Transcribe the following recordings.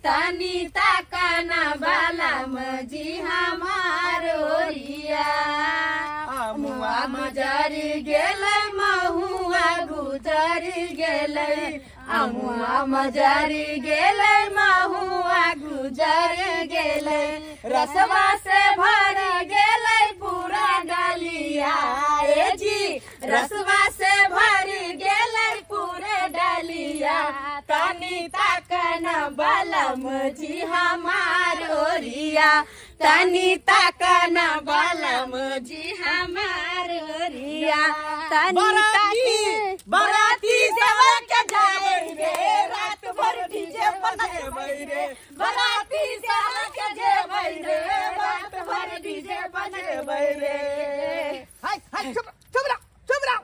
तनी ताकना बलम जी हमार ओरिया। अमुआ मजरी गेलै महुआ गुजरी गेलै, अमुआ मजरी गेलै महुआ गुजर गेलै, रसवा से भर गेलै पूरा डलिया ए जी, रसवा से भर गेलै पूरा डलिया, तनी ताकना बलम जी हमार ओरिया, तनी ताकना बलम जी हमार ओरिया, तनी बराती सेवा के जाबै रे, रात भर डीजे बजेबै रे, बराती सेवा के जेबै रे, रात भर डीजे बजेबै रे। हाय हाय चुप चुप रह चुप रह।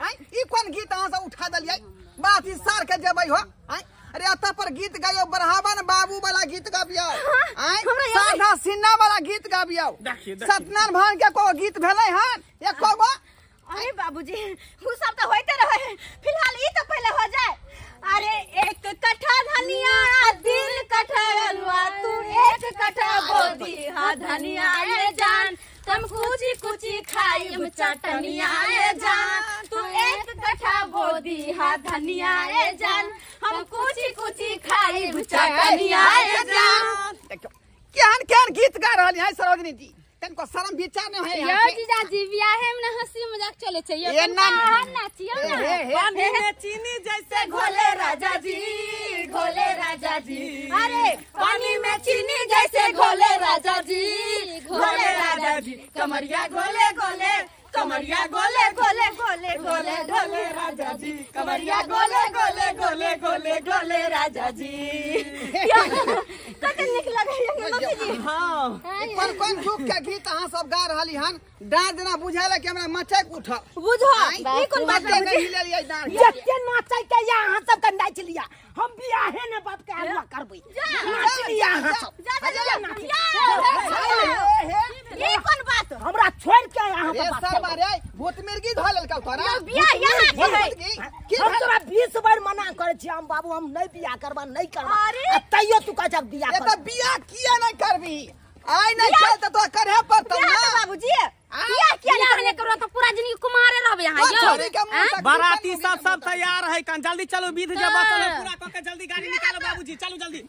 हाय ई कोन गीत अहाँ सब उठा देलियै? बराती सार के जेबै हो। हाय अरे अतः पर गीत गायो, बरहावन बाबू वाला गीत गाबियो, आय साधा सिन्हा वाला गीत गाबियो, सत्यनारायण भगवान के को गीत भेलै हन एको गो? अरे बाबूजी उ सब तो होते रहे, फिलहाल ई तो पहले हो जाए। अरे एक कट्ठा धनिया 3 कट्ठा अलुआ, तू 1 कट्ठा बोदी हा धनिया ए जान, तुम कुची कुची खाइम चटनिया ए जान, तू 1 कट्ठा बोदी हा धनिया ए जान, हम कुची कुची खाइम चटनिया ए जान। देखियो केहन केहन गीत गा रहल है सरोजनी जी, तनको शर्म विचार नहीं है। यो जीजाजी बियाहे में ना हंसी मजाक चले छै, ये ना नाचियो ना। पानी में चीनी जैसे घोले राजा जी, घोले राजा जी, अरे पानी में चीनी जैसे घोले राजा जी, घोले राजा जी, कमरिया घोले घोले, कमरिया गोले गोले गोले गोले गोले राजा जी, कमरिया गोले गोले गोले गोले गोले राजा जी। कते नीक लगै है जी। हां कोन कोन दुख के गीत अहाँ सब गा रहली हन? डांस देना बुझायल कि हमरा मचै के उठल बुझो ई कोन बात नहीं लेलियै डांस जते नाचै के या अहाँ सब के नाच लिया, हम बियाहे ने बाप के हलवा करबै, नाच लिया अहाँ सब। ई कोन बात? हमरा छोड़ के अहाँ सब बात सर मारे भूत मिर्गी धो लेलकौ तोरा बियाह यहाँ के है। हम तोरा 20 बार मना करै छी हम बाबू, हम नहीं बियाह करबा नहीं करबा, आ तैयो तू कहै छ बियाह कर। ए त बियाह किया नहीं करबी? आइ नहीं चल त तोरा करहे पड़तौ ना बाबूजी। बियाह किया नहीं करबो त पूरा जिंदगी कुमारे रहबे यहाँ। यो बाराती सब सब तैयार है कन, जल्दी चलो विध जे बचल है पूरा क के जल्दी गाड़ी निकालो बाबूजी, चलू जल्दी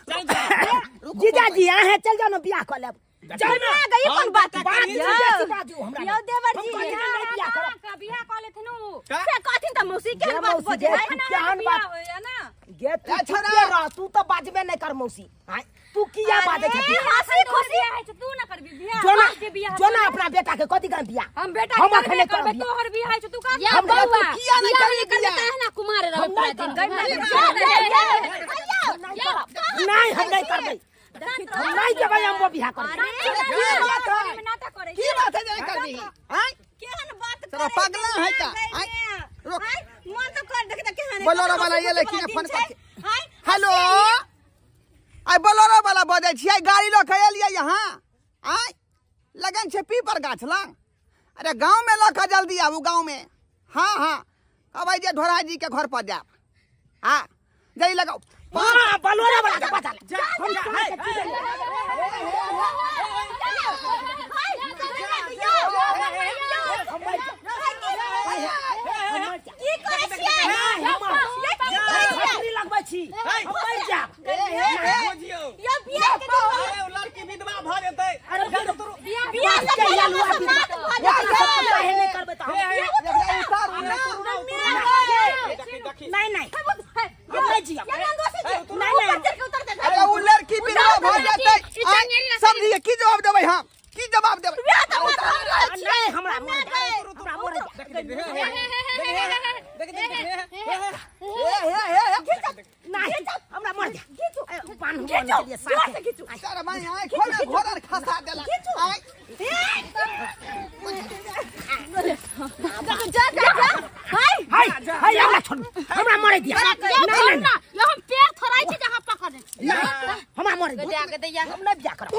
चलू। जीजाजी अहाँ चल जाओ ना बियाह क लेब। चल ना गई कोन बात? बाजू हमरा यो देवर जी बियाह करब, बियाह क लेथिन उ से कहथिन त मौसी केहन बात बजै है केहन बात ना गे तू चुप रह, तू त बाजबे नहीं कर मौसी। हां तू किया बाजै छथि? हंसी खुशी है तू ना करबी बियाह, के बियाह जो ना अपना बेटा के कथि करब बियाह? हम बेटा के करबे करबे, तोहर बियाह है तू का हम बौआ किया नहीं करबी बियाह ना कुमारे रहबे पूरा दिन। नहीं हम नहीं करबै, हम नहीं जेबै, हम वो बियाह करबै। की बात है जे करबी? हां केहन बात तोरा पागला है का? हां रोक मन तो कर देख त केहन बोलेरो वाला ये लेकिन फोन कर। हेलो आई बोलेरो वाला बजै छियै, गाड़ी ल के एलियै यहाँ। आय लगन छै पीपर गाछ लग। अरे गांव में ल के जल्दी आबू गांव में। हाँ हाँ कहबै जे ढोरा जी के घर पर जायब। हाँ जई लगाओ। हां बोलेरो वाला के बचा ले। हम की करै छियै? हम लगबै छी, हम मरि जायब। यो बियाह के लड़की विधवा भ जेतै। अरे बियाह से पहिले नाक भ जेतै। नहीं करबै त हम नहीं नहीं हम नहीं जियब। नहीं नहीं अरे उ लड़की विधवा भ जेतै समझिए की जवाब देबै हम? की जवाब देबै? नहीं हमरा मर हमरा मर नहीं हमरा मर जा। पान खींचू सारा माई आय खोले घोड़ा खसा देला आय जा जा जा हाय हाय हाय हमरा छोड़ हमरा मरे दिया। नहीं ना यो हम पैर थोड़ाई छी जहां पकड़ हमरा मरे दिया। हम नहीं बियाह करब।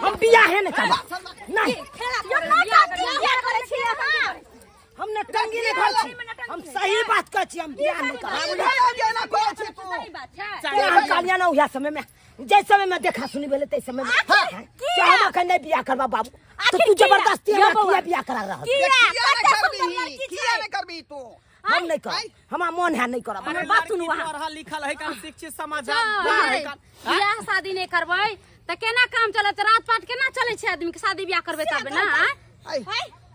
हम बियाह है न करब। नहीं यो नाटक बियाह करै छी अहाँ। हम न टंगी ने घर छी। बात कहै छी हम बियाह नहीं करब। केना कहै छी तू? सही बात छै। हम कहलियै ना उएह समय में, जै समय में देखा सुनी भेलै तै समय में कि हम अखन नहीं बियाह करबा बाबू, तो तू जबरदस्ती हमरा किया बियाह करा रहल? किया? किया कते नहीं सुंदर करबी? लड़की किया छै। नहीं करबी तू? हम नहीं करब, हमरा मन है नहीं करब। अरे बात सुनू अहाँ। पढ़ल लिखल है कान, शिक्षित समाज चल, बियाह शादी नहीं करबै त केना काम चलत? रात पात केना चलै छै आदमी के? शादी बियाह करबै तब ना। ऐ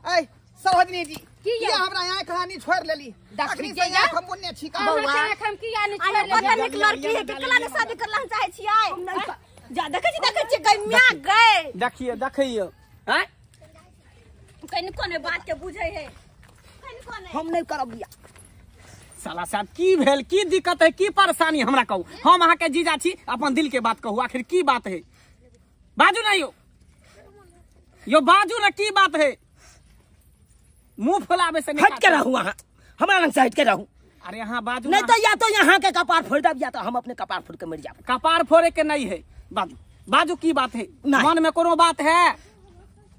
ऐ सरोजनी जी, की किया यौ? हमरा यहाँ कहानी छोड़ लेली? देखी अखनी जे से यौ? आँख हम बुनने छी का? अहाँ के आँख हम किया नहीं अरे छोड़ि कते लेलियै? नीक लड़की है, केकरा ने शादी करला हम चाहै छियै? जा देखै छी, देखै छी गई म्या गई। देखिए देखिए हैं कनिको ने बात के बुझै है, कनिको ने। हम नहीं करब बियाह। साला साहब की भेल, की दिक्कत है, की परेशानी हमरा कहू? हम अहाँ के जीजा छी, अपन दिल के बात कहू, आखिर की बात है? बाजू ना यो, यो बाजू ना, की बात है? मुंह फुलावे से नहीं हट के रहू अहाँ, हमरा लग से हट के रहू। अरे यहाँ बाजू नहीं ना। तो या तो यहाँ के कपार फोड़ देब या तो हम अपने कपार फोड़ के मर जाब। कपार फोड़े के नहीं है, बाजू बाजू की बात है? नहीं। मन में कोनो बात है?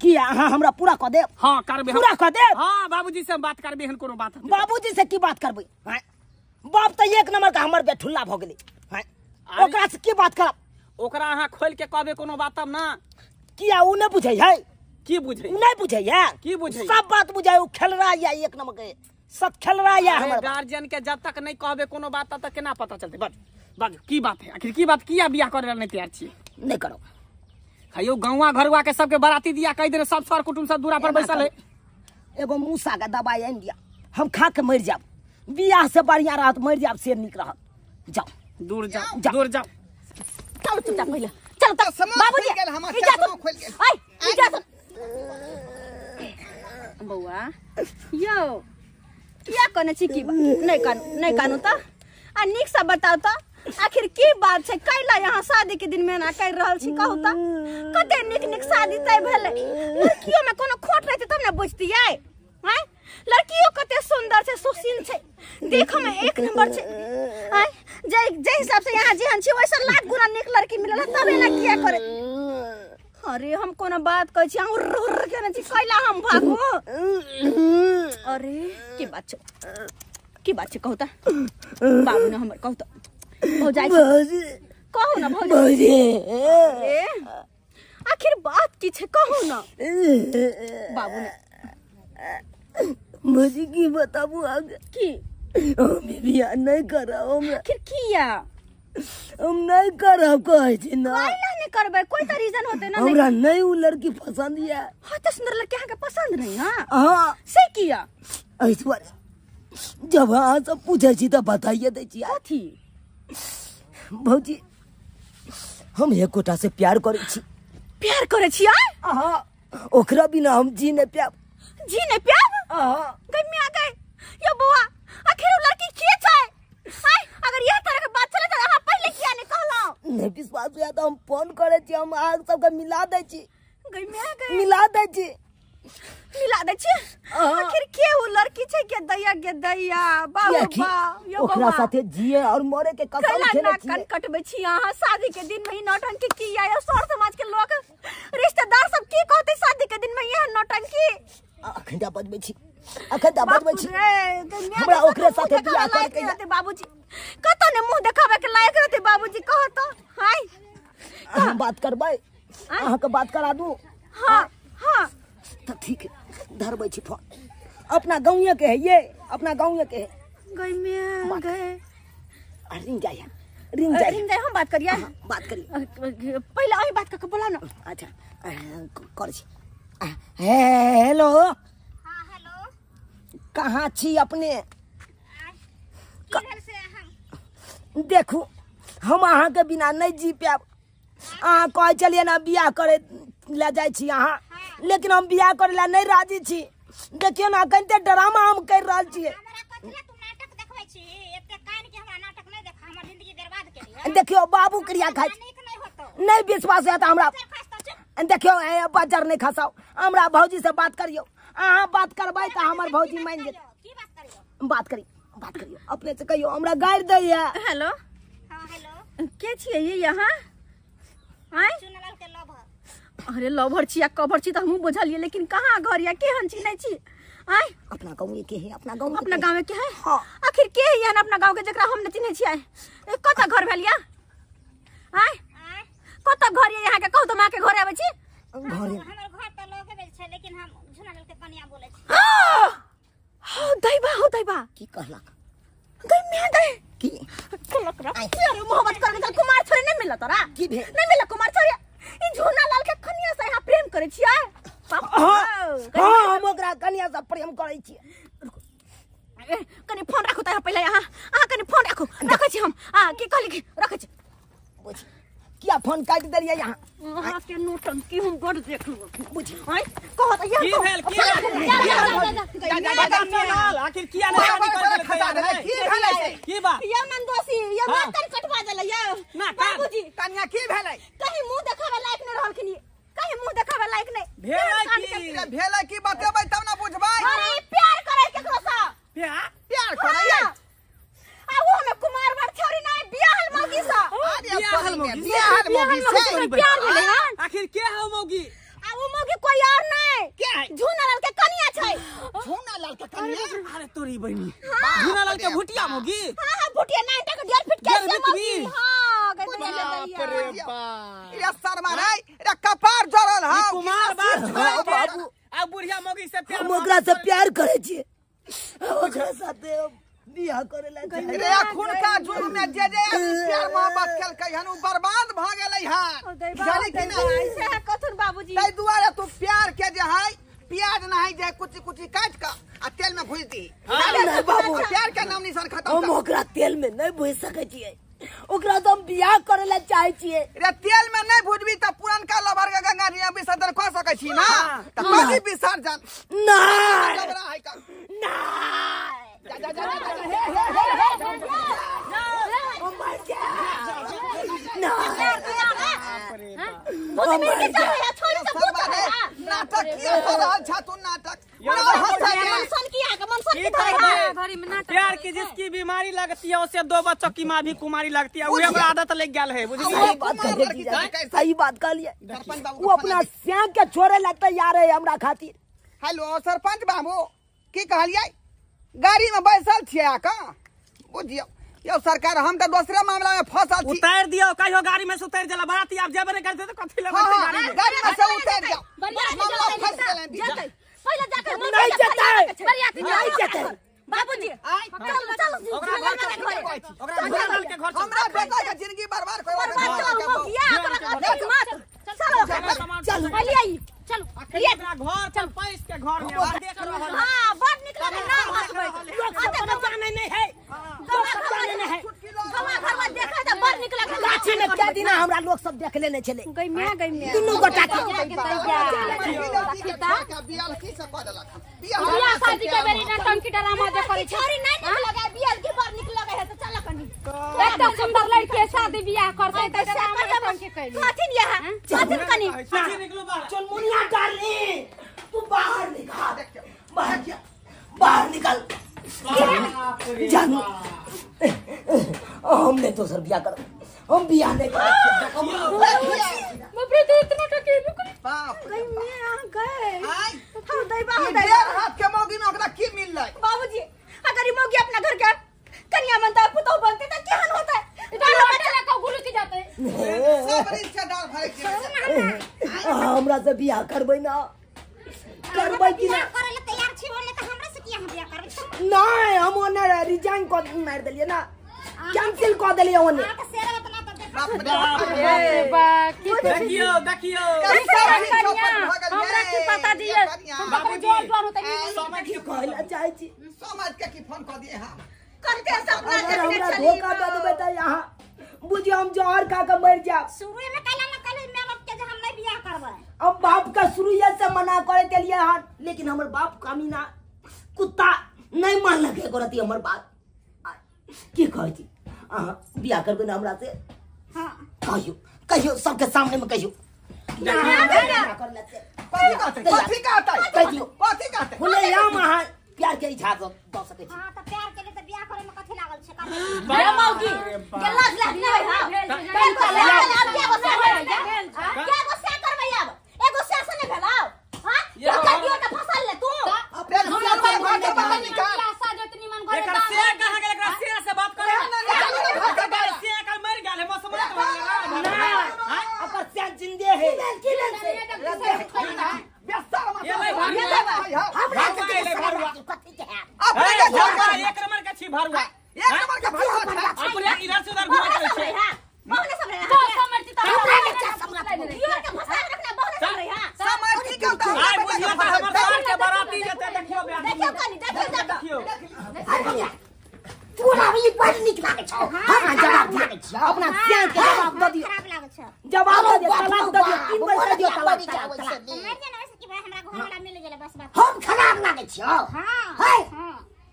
कि अहाँ हमरा पूरा कऽ देब? हाँ करबे हम। पूरा कऽ देब? हाँ बाबूजी से हम बात करबे, एहन कोनो बात? बाबूजी से की बात करबै? हैं? बाप तऽ एक नंबर के हमर बेठुल्ला भऽ गेलै। हैं? ओकरा से की बात करब? ओकरा अहाँ खोल के कहबे कोनो बात तब ना। किया उ नहीं बुझै है? की बुझै? उ नहीं बुझै है? की बुझै? सब बात बुझै, उ खेल रहा है एक नंबर के, सब खेल रहा है हमर। गार्जियन के जब तक नहीं कहबे कोनो बात तब तक केना पता चलते? बाजू बाजू की बात है आखिर, की बात? किया बियाह करे ला नहीं तैयार छी? नहीं करब। हयो गाँवा घरुआ के सबके बराती दिया कहि देने, सब सर कुटुम सब दूरा पर बैसल है। एगो मूसा के दवाई आनि दिया, हम खा के मरि जाब। बियाह से बढ़िया रहत मरि जाब से नीक रहत। जाओ दूर जाओ, दूर जाओ। चलो चुपचाप पहिले चलो तब। समझ बाबूजी खुलि गेल, हमर इजाजत। चश्मा खुलि गेल। ऐ इजाजत बौआ यौ, किया कहने छी की बात? नहीं कानू, नहीं कानू त आ नीक से बताउ त आखिर की बात छै? कैला यहाँ शादी के दिन में एना कर रहल छी? कहू त कते नीक नीक शादी तय भेलै, लड़कियों में कोनो खोट रहतै तब ने बुझतियै? हैं, लड़कियों कते सुंदर छै, सुशील छै, देखऽ में एक नंबर छै। हैं, जै जै हिसाब से यहाँ जेहन छी वैसे लाख गुना नीक लड़की मिलल, तब एना किया करे? अरे हम कोनो बात कहै छी अहाँ उर्र उर्र केने छी, कैला हम भागू? अरे की बात छै, की बात छै कहू त बाबू ने हमर, कहू त भौजाई कहू ना भौजी। ए आखिर बात की छै कहू ना बाबू ने। भौजी की बताबू आगे? की हम बियाह नहीं करब। हम आखिर किया? हम नहीं करब कहै छी ना। कैला नहीं करबै? कोई तो रीजन होते ना। हमरा नहीं उ लड़की पसंद या। हाँ तो सुंदर लड़की अहाँ के पसंद नहीं? हाँ हाँ से किया? ऐश्वर्या जब अहाँ सब पूछै छी तऽ बताइए दै छी। कथी? भौजी हम एकोटा से प्यार करै छी। प्यार करै छी? हाँ ओकरा बिना हम जी नहीं पायब। जी नहीं पायब? हाँ। गई मियां गई यो बौआ, आखिर उ लड़की के छै? आय अगर यह तरह के बात चले त अहाँ पहिले किया नहीं कहलौ? नहीं विश्वास हुआ तो हम फोन करै छी, हम अहाँ सबके मिला दै छी। गई मियां गई मिला दै छी, मिला दै छी। आखिर के उ लड़की छै के दैया के दैया बाबू कियाकि बा यो ओकरा बौआ साथे जिए और मरे के कसम कैला खेले नाक छी। कान कटबै छी अहाँ शादी के दिन में ही नौटंकी किया? यो सर समाज के लोग रिश्तेदार सब की कहते शादी के दिन में यह नौटंकी? अखन दा बजबै छी, अखन दा बजबै छी। बाप रे, गई हमरा कतऽ ओकरे मुँह साथे देखाबै बियाह लायक करके नहीं रहतै बाबूजी, कतऽ ने मुँह देखाबै के लायक रहतै बाबूजी कहो तो। हाय अहाँ बात करबै? अहाँके बात करा दू? हाँ हाँ तऽ ठीक है, धरबै छी फोन। अपना गाँवे के है ये, अपना गाँवे के है। गई मियां गए। आ, रिंग जाइ है, रिंग जाइ है। रिंग जाय हम बात करियै? हाँ, बात करिए। पहिले अहीं बात कऽ के बोला ना। अच्छा करै छी। हेलो। हाँ हेलो। कहाँ छी अपने? की भेल से हम? देखू हम अहाँके बिना नहीं जी पायब। अहाँ कहै छलियै ने बियाह करे लए जाइ छी अहाँ, लेकिन हम बियाह करे लए नहीं राजी छी। देखियौ ने कते ड्रामा हम कर रहल छियै। हमरा कथी लए तू नाटक देखबै छी? एते कान के हमरा नाटक नहीं देखा, हमर जिंदगी बर्बाद केली। देखियौ बाबू क्रिया खाइ नीक नहीं होतो। नहीं विश्वास है हमरा। खसतो चुप। देखियौ बजर नहीं खसाओ, हमरा भौजी से बात करियौ। अहाँ बात करबै तऽ हमर भौजी मानि जेतै। की बात करियौ? बात करी, बात करियौ अपने से कहियौ, हमरा गारि दैया। हेलो। हाँ हेलो। के छियै ये यहाँ? आय चुनलाल के लवर। अरे लवर छी या कवर छी तऽ हमहूँ बुझलियै, लेकिन कहाँ घर या केहन छी नहीं छी? आय अपना गाँव के है, अपना गाँव, अपना गाँव के है। हाँ। आखिर के है यहाँ अपना गाँव के जकरा हम न चिन्है छियै? कतऽ घर भेल या? आय कतऽ घर ये यहाँ के? कहू तऽ माँ के घर आबै छी। घरे हमर घर तऽ लगे भेल छै, लेकिन हम झुना लाल के कनिया बोलै छी। हो दैबा, हो दैबा। की कहलक? गई मैं गई की कहलक रे? अरे मोहब्बत करके चल कुमार छोरे नहीं मिलत तोरा? की भेल? नहीं मिलत कुमार छोरे। ई झुना लाल के कनिया से यहाँ प्रेम करै छियै? हाँ हाँ, हम ओकरा कनिया से प्रेम करै छियै। कनि फोन राखू तऽ पहिले यहाँ, अहाँ कनि फोन राखू, रखै छी हम। आ की कहली? रखै छी। बुझी किया फोन काटि देलियै यहाँ? अहाँ के नौटंकी हम बड़ देखलहुँ। बुझी आँय कहत यहाँ की भेल? की भेल? आखिर किया नहीं शादी कर देलकै? की भेलै? की बात? यौ नंदोसी, यौ नाक कटवा देलै यौ। बाबूजी कनिया की भेलै? कहीं मुंह देखावे लायक नहीं रहलखिन, कहीं मुंह देखावे लायक नहीं। भेलै की? भेलै की बतेबै तब ना बुझबै। अरे प्यार करै केकरो सँ? प्यार प्यार करै आ वो हमें कुमार बर छोरी नहीं, बियाहल मौगी सँ। बियाहल मौगी, बियाहल मौगी से प्यार भेलै हन। आखिर के है मौगी? आ वो मौगी कोई और नहीं, के है? झूना लाल के कनिया छै। झूना लाल के कनिया? अरे तोरी बहिनी, झूना लाल के भुटिया मौगी? हां हां, भुटिया नहीं तक 1.5 फीट के मौगी। हां गई बाप रे बाप, रे शर्मा रे, रे कपार जरल हौ कुमार बार छोड़ बाबू। आ बुढ़िया मौगी से प्यार? हम ओकरा से प्यार करै छियै, ओकरा साथे बियाह करे ला चाहै। रे अखुन का जुग में जे जे प्यार मोहब्बत केलकै हन उ बर्बाद भ गेलै हन। जानी कि ना ऐसे है कथुन बाबूजी? तै दुआरे तू प्यार के जे है प्याज नहीं जे कुची कुची काट के आ तेल में भूज दी। नहीं बाबू, प्यार के नाम निशान खत्म। हम ओकरा तेल में नहीं भूज सकै छियै, ओकरा तो हम बियाह करे ला चाहै छियै। रे तेल में नहीं भूजबी त पुरनका लबर के गंगा जी में विसर्जन क सकै छी ना, त कभी विसर्जन नहीं लबरा है का नहीं। जा जा जा जा, हे हे हे, हम मर जाएब। नहीं भूत मिल के चल रहा छोरी सब भूत है। नाटक किया कर रहल छ तू? नाटक मनसन की आके मनसन की धरे है। प्यार की जिसकी बीमारी लगती है उसे दो बच्चों की माँ भी कुमारी लगती है। वही हमरा आदत लग गेल है, बुझलिए? सही बात कहलिए, सही बात कहलिए। वो अपना स्याह के छोड़े ला तैयार है हमरा खातिर। हेलो सरपंच बाबू, की कहलिए? गाड़ी में बैसल छियै आका बुझियौ यौ सरकार, हम त दोसरे मामला में फंसल छी। उतार दियौ, कहियो गाड़ी में से उतार देला बाराती आप जेबे नहीं करते तो कथी लेबै गाड़ी में? गाड़ी में से उतार जाओ, मामला फंस गेलै। जेतै पहिले जाकर नहीं जेतै, नहीं जेतै बाबूजी। चल चल ओकरा घर चल, ओकरा घर के घर चल। हमरा बेटा के जिंदगी बर्बाद कोई बर्बाद किया मत। चलो चल पहिले आई, चलो ओकरा घर चल, पैस के घर में देख रहल। हां बड़ निक लगे नाम हसबै। लोग सब जाने नहीं है, लोग सब जाने नहीं है। गवा घर में देखै त बड़ निक लगे। गाछी में क्या दिना हमरा लोग सब देख लेने छले। गई मैं गई मैं दुनू गोटा के बियाह शादी के बेरी नौटंकी ड्रामा जे करै छै। छोरी नहीं निक लगे, बियाह के बड़ निक लगे है त चल कनी। एकटा सुंदर लड़की के शादी बियाह करतै त ड्रामा नौटंकी कैली कथिन यह कथिन कनी। निकलो बाहर। चुनमुनिया डार्लिंग, तू बाहर निकल, बाहर बाहर निकल। जानू हमने दोसर बियाह कर, हम बियाह नहीं कर। बाप रे, तो इतना टके बाप गई मैं आ गए। हम दैबा, ई डेढ़ हाथ के मौगी में ओकरा की मिललै? बाबूजी अगर ई मौगी अपना घर के कन्या बनता पुतोह बनते त केहन होता? सब रिश्तेदार भरे के हमरा से बियाह करबै ना? करबै कि ना? करे ला तैयार छी बोले त हमरा से की हम बियाह करबै? नहीं, हम ओने रिजाइन क मार देलियै ना, कैंसिल क देलियै ओने। अहाँ के शेरवा त ना त बाप रे बाप, की देखियो देखियो हमरा की पता दिए बाबूजी जोर जोर होतै। समझ की कहला चाहै छी? समझ के की फोन क दिए? हां करते सपना अगर देखने हमरा चली। धोखा दे देबै त यहाँ बुझियो हम जहर खा के मर जाब। शुरू में कहला ना कहले माय बाप के जे हम नहीं बियाह करबै। अब बाप का शुरू से मना करे के लिए हन, लेकिन हमर बाप कमीना कुत्ता नहीं मानलक एको रति हमर बात। की कहै छी अहाँ बियाह करबै ना हमरा से? हां कहियो कहियो सबके सामने में कहियो। कथी कहतै? कथी कहतै? कहि दियौ। कथी कहतै? खुले आम अहाँ प्यार के इच्छा दऽ सकै छी। हां त प्यार के लिए त बियाह करे में कथी लागल छै? रे मौगी के लाज लाग नहीं है। हां अब क्या गुस्सा करबै? क्या गुस्सा करबै अब? एगो गुस्सा से नहीं भेलौ? हां कर दियो त फसल ले तू। अपने भरुआ एक नंबर के छी भरुआ एक नंबर के भरुआ अपने इधर से उधर घुमा चलै छै हां बहुने सब रहे तो समर्थी तो हमरा के दियोर के फंसा के रखना बहुने सब रहे हां समर्थी के तो आइ बुझियो त हमर सार के बाराती जेते देखियो ब्याह देखियो कनी देखियो देखियो तोरा ई बड़ नीक लागै छौ हां जवाब लागै छै अपना सियान के जवाब दऽ दियौ खराब लागै छै जवाब दऽ दियौ तलाक दऽ दियौ 3 बेर दऽ दियौ तलाक मर जाना वैसे कि भाई हमरा घर वाला मिल गेलै बस बात हम खराब लागै छियौ हां है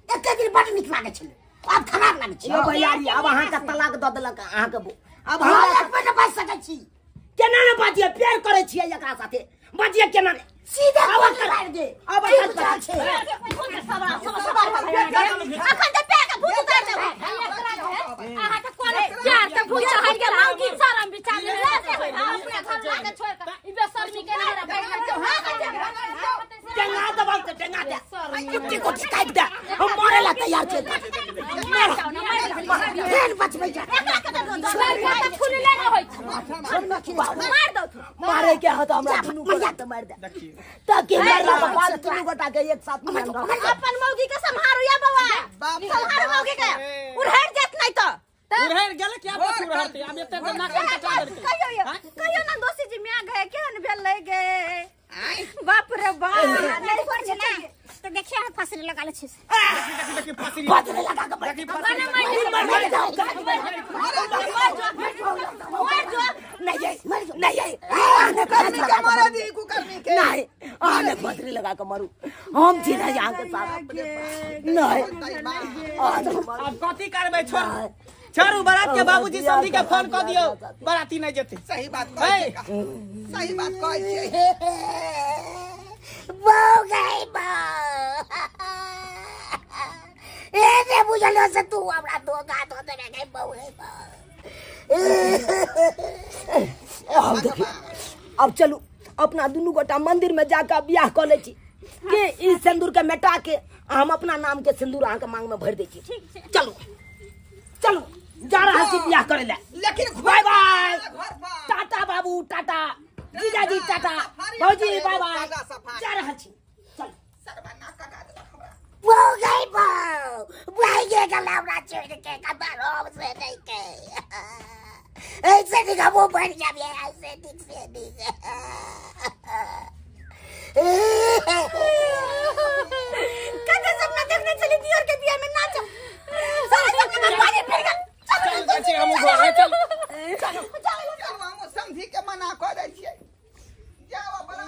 एते दिन बड़ नीक लागै छलै आब खराब लागै छियौ यौ भैयारी अब अहाँ के तलाक दऽ देलक अहाँ के अब हम हमरा एक मिनट बाजि सकै छी केना ने बाजिए प्यार करै छियै एकरा साथे बाजिए केना ने सीधे अब गोली मारि दे अब की बुझल छै अखन तऽ प्यार के भूत उतार देबै अहाँ के कोन प्यार के भूत चढ़ गेल हम की शरम विचार ले अपने घर लाके छोड़ के ई बेशर्मी के ना टेंगा दबाव ते टेंगा दे कुट्टी कुट्टी काटि दे हम मरे ला तैयार छियै फेर बचबै जा फुलले न होय छै मार दौ तू मारे के हत हमरा दुनू गोटा के मारि दे त के मारला के बाद दुनू गोटा के एक साथ मिलन रह अपन मौगी के सम्हारो या बौआ सम्हारो मौगी के उड़हर जात नहीं तो उड़हर गेल कि आब कथी उड़हरतै आब एते तऽ नाक कटा देलकै कहियो कहियो ना दोषी जी म्या गए केहन भेलै गे बाप रे बाप नहीं छोड़ छै ना तो देखिए हम फांसी लगा ले छी देखी फांसी बचने लगा के देखी फांसी नहीं नहीं कुकर्मी के मारा दी कुकर्मी के नहीं आने फसरी लगा के मारू हम छी ना यहाँ के साथ नहीं आब कथी करबै छोड़ छोड़ू बारात के बाबूजी समधी के फोन कऽ दियौ बाराती नहि जेतै सही बात कहै छियै सही बात कहै छियै बौ गई बौ ए ने बुझल से तू हमरा धोखा दऽ देने गई बौ रे बौ अब देखिए अब चलू अपना दुनू गोटा मंदिर में जाकर बियाह कऽ लै छी के ई सिंदूर के मेटा के हम अपना नाम के सिंदूर अहाँ के मांग में भरि दै छी चलू चलू जा रहल छी बियाह करे ले लेकिन बाय बाय घर पर टाटा बाबू टाटा जीजाजी टाटा भौजी बाय बाय जा रहल छी चलू सरबन्ना कटा देलक हमरा बौ गई बौ भाई के गला हमरा छोड़ के कबर हम से नहीं के ऐसे निक हम बढ़ जाबे ऐसे निक से निक कते सपना देखने चली दियोर के बियाह में नाचो सारा सपना में पानी फिर गेल चल जाइ छी हमहूँ घरे चल चलू हम समधी के मना कऽ दै छियै जाओ बड़ा